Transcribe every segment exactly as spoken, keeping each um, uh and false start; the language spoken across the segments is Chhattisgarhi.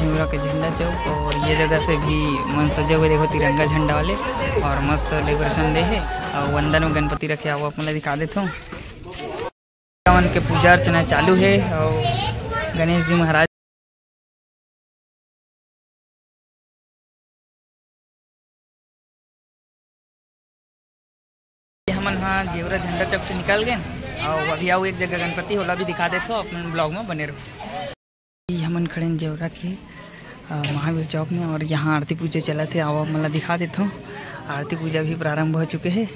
नेवरा के झंडा चौक, और ये जगह से भी मन सजे हुए, देखो, तिरंगा झंडा वाले, और मस्त डेकोरेशन दे हे। और अंदर में गणपति रखे, आओ आप मन ला दिखा देथों। मन के पूजा अर्चना चालू हे, और गणेश जी महाराज हमन हा जेवरा झंडा चौक से निकल गए, और अभी आओ एक जगह गणपति, ओला भी दिखा देथों, अपन ब्लॉग में बने रहो। ये हमन खड़े हैं जेवरा के, अ, महावीर चौक में, और यहाँ आरती पूजा चलत हे। आओ, आप मन ला दिखा देथों, आरती पूजा भी प्रारंभ हो चुके हे।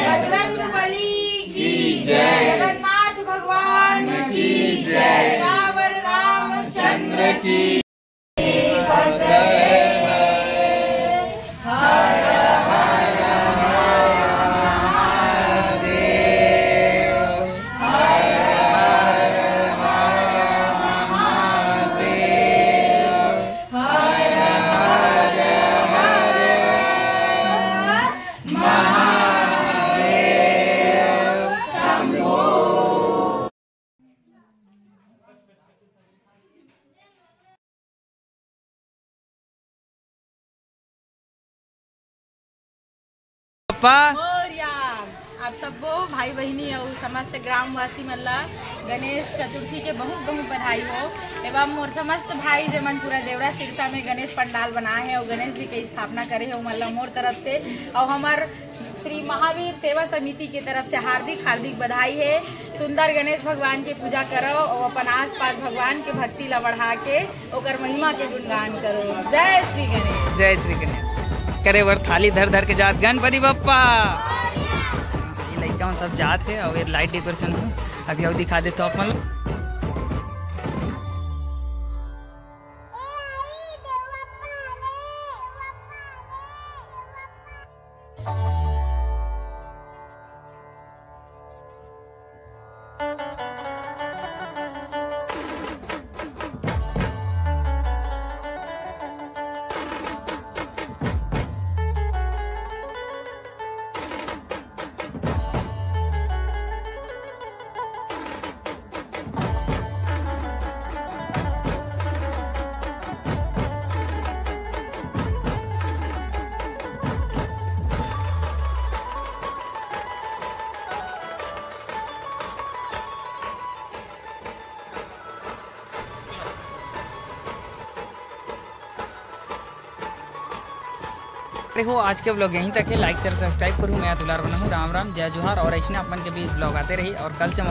बजरंग बली की जय, जगन्नाथ भगवान की जय, सियावर रामचंद्र की पा। मौर्या, आप सबो भाई बहिनी अउ समस्त ग्रामवासी मन ला गणेश चतुर्थी के बहुत बहुत बधाई हो। एवं मोर समस्त भाई, जेमन पूरा जेवरा सिरसा में गणेश पंडाल बनाए हे अउ गणेश जी के स्थापना करे हे, ओमन ला मोर तरफ से अउ हमर श्री महावीर सेवा समिति के तरफ से हार्दिक हार्दिक बधाई हे। सुंदर गणेश भगवान के पूजा करो और अपन आसपास भगवान के भक्ति ला बढ़ा के ओकर महिमा के गुणगान करो। जय श्री गणेश। जय श्री गणेश। करे बर थाली धर धर के जात गणपति बप्पा। ये लइका मन सब जात हे और ये लाइट डेकोरेशन हो, अभी अउ दिखा देथों आप मन ला। देखो, आज के ब्लॉग यहीं तक है। लाइक, शेयर, सब्सक्राइब करूँ। मैं दुलार बना हूँ। राम राम, जय जोहार। और ऐसे अपन के भी ब्लॉग आते रही और कल से